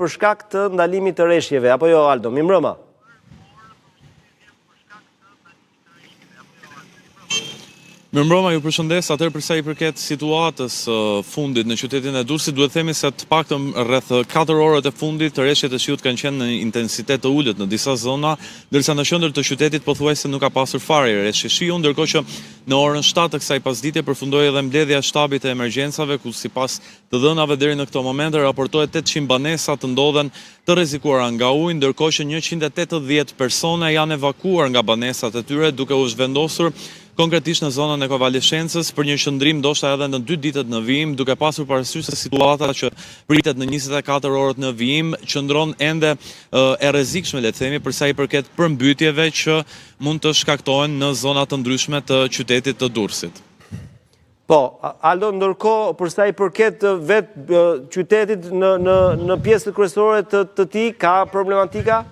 Për shkak të ndalimit të reshjeve, apo jo Aldo? Mirëmbrëma. Mirëmbrëma, ju përshëndes. Atëherë për sa i përket situatës së fundit në qytetin e Durrësit, duhet themi se të paktën rreth 4 orët e fundit reshjet e shiut kanë qenë në intensitet të ulët në disa zona, ndërsa në qendër të qytetit pothuajse nuk ka pasur fare reshje shiu, ndërkohë që në orën 7 të kësaj pasdite përfundoi edhe mbledhja e shtabit të emergjencave, ku sipas të dhënave deri në këto momente raportohet 800 banesa të ndodhen të rrezikuara nga uji, ndërkohë që 180 persona janë evakuuar nga banesat e tyre duke u zhvendosur konkretisht në zonën e konvaleshencës për një qëndrim ndoshta edhe në dy ditët në vijim, duke pasur parasysh se situata që pritet në 24 orët në vijim qëndron ende e rrezikshme, le të themi, për sa i përket përmbytjeve që mund të shkaktohen në zona të ndryshme të qytetit të Durrësit. Po, Aldo, ndërkohë, për sa i përket vetë qytetit në, në, në pjesët kryesore të, të tij, ka problematika?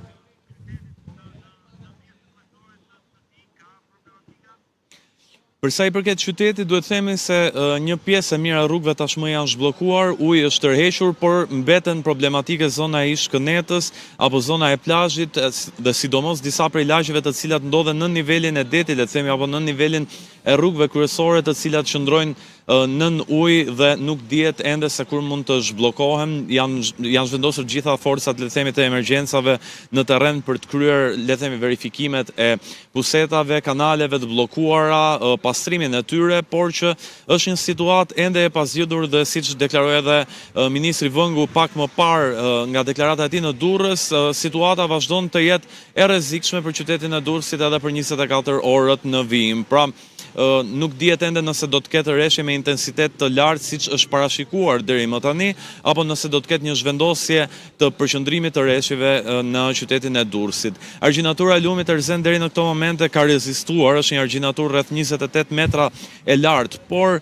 Për sa i përket qytetit, duhet themi se një pjesë e mirë e rrugëve tashmë janë zhbllokuar, uji është tërhequr, por mbeten problematike zona e ish kënetës apo zona e plazhit dhe sidomos disa prej lagjeve të cilat ndodhen nën nivelin e detit, le të themi apo nën nivelin e rrugëve kryesore të cilat qëndrojnë nën ujë dhe nuk dihet ende se kur mund të zhbllokohen. Janë janë zhvendosur të gjitha forcat, le të themi, të emergjencave në terren për të kryer, le të themi, verifikimet e pusetave, kanaleve të bllokuara, pastrimin e tyre, por që është një situatë ende e pazgjidhur dhe siç deklaroi edhe ministri Vengu pak më parë nga deklarata e tij në Durrës, situata vazhdon të jetë e rrezikshme për qytetin e Durrësit edhe për 24 orët në vijim. Pra, nuk dihet ende nëse do të ketë reshje me intensitet të lartë siç është parashikuar deri më tani, apo nëse do të ketë një zhvendosje të përqendrimit të reshjeve në qytetin e Durrësit. Argjinatura e lumit Erzen deri në këto momente ka rezistuar, është një argjinaturë rreth 28 metra e lartë, por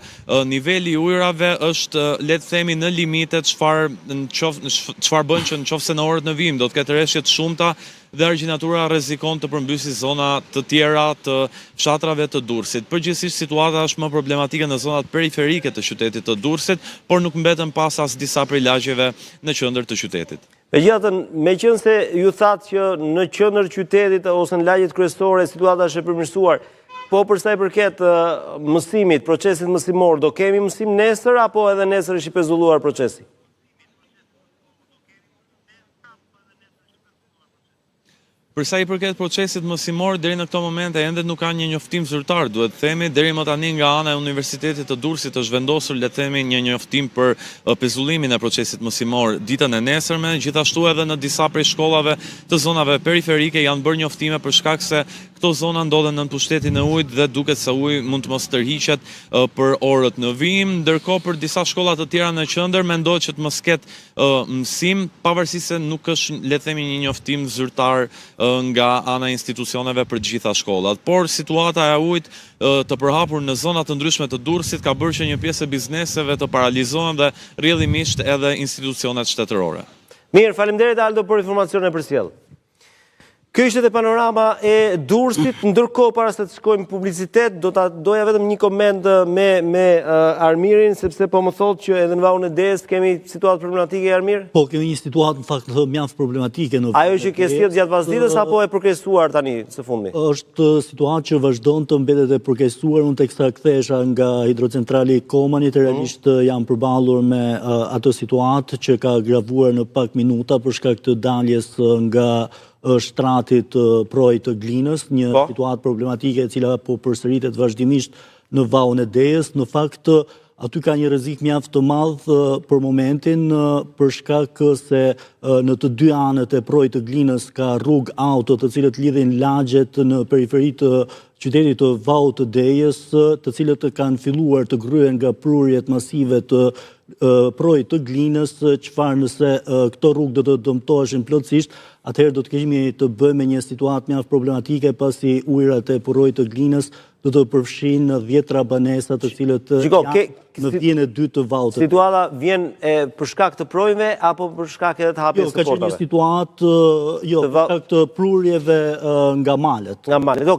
niveli i ujërave është le të themi në limite çfarë çfarë bën që në qoftë se në orët në vijim do të ketë reshje të shumta dhe argjinatura rrezikon të përmbysi zona të tjera të fshatrave të Durrësit. Përgjithësisht situata është më problematike në zonat periferike të qytetit të Durrësit, por nuk mbeten pas as disa prej lagjeve në qendër të qytetit. Megjithatë, meqenëse ju thatë që në qendër qytetit ose në lagjet kryesore situata është e përmirësuar, po për sa i përket mësimit, procesit mësimor, do kemi mësim nesër apo edhe nesër është i pezulluar procesi? Për sa i përket procesit mësimor, deri në këto momente ende nuk ka një njoftim zyrtar, duhet të themi, deri më tani nga ana e Universitetit të Durrësit është vendosur le të themi një njoftim për pezullimin e procesit mësimor ditën e nesërme, gjithashtu edhe në disa prej shkollave të zonave periferike janë bërë njoftime për shkak se këto zona ndodhen nën pushtetin e ujit dhe duket se uji mund të mos tërhiqet për orët në vijim, ndërkohë për disa shkolla të tjera në qendër mendohet që të mos ketë mësim, pavarësisht se nuk është, le të themi, një njoftim zyrtar nga ana e institucioneve për të gjitha shkollat. Por situata e ujit të përhapur në zona të ndryshme të Durrësit ka bërë që një pjesë e bizneseve të paralizohen dhe rrjedhimisht edhe institucionet shtetërore. Mirë, faleminderit Aldo për informacionin e përcjellë. Kjo ishte dhe panorama e Durrësit, ndërkohë para se të shkojmë publicitet, do ta doja vetëm një koment me me uh, Armirin sepse po më thotë që edhe në Vaun e Dejës kemi situatë problematike Armir? Po, kemi një situatë në fakt mjaft problematike në Ajo që ke sjellë gjatë pasdites apo e përkeqësuar tani së fundmi? Është situatë që vazhdon të mbetet e përkeqësuar, unë teksa kthehesha nga hidrocentrali i Komanit, mhm. realisht jam përballur me atë situatë që ka agravuar në pak minuta për shkak të daljes nga shtrati të përroit të Glinës, një po. situatë problematike e cila po përsëritet vazhdimisht në Vaun e Dejës. Në fakt, aty ka një rrezik mjaft të madh për momentin, për shkak se në të dy anët e përroit të Glinës ka rrugë auto të cilët lidhin lagjet në periferi të qytetit të Vaut të Dejës, të cilët kanë filluar të gërryhen nga prurjet masive të përroit të Glinës, çfarë nëse këto rrugë do të dëmtoheshin plotësisht, atëherë do të kemi të bëjmë me një situatë mjaft problematike pasi ujërat e përroit të Glinës do të përfshijnë dhjetra banesa të cilët janë në vijën e dytë të Vaut. Situata vjen për shkak të përroinjve apo për shkak edhe të hapjes jo, së portave? Jo, ka qenë një situatë, jo, për shkak të prurjeve nga malet. Nga malet, ok.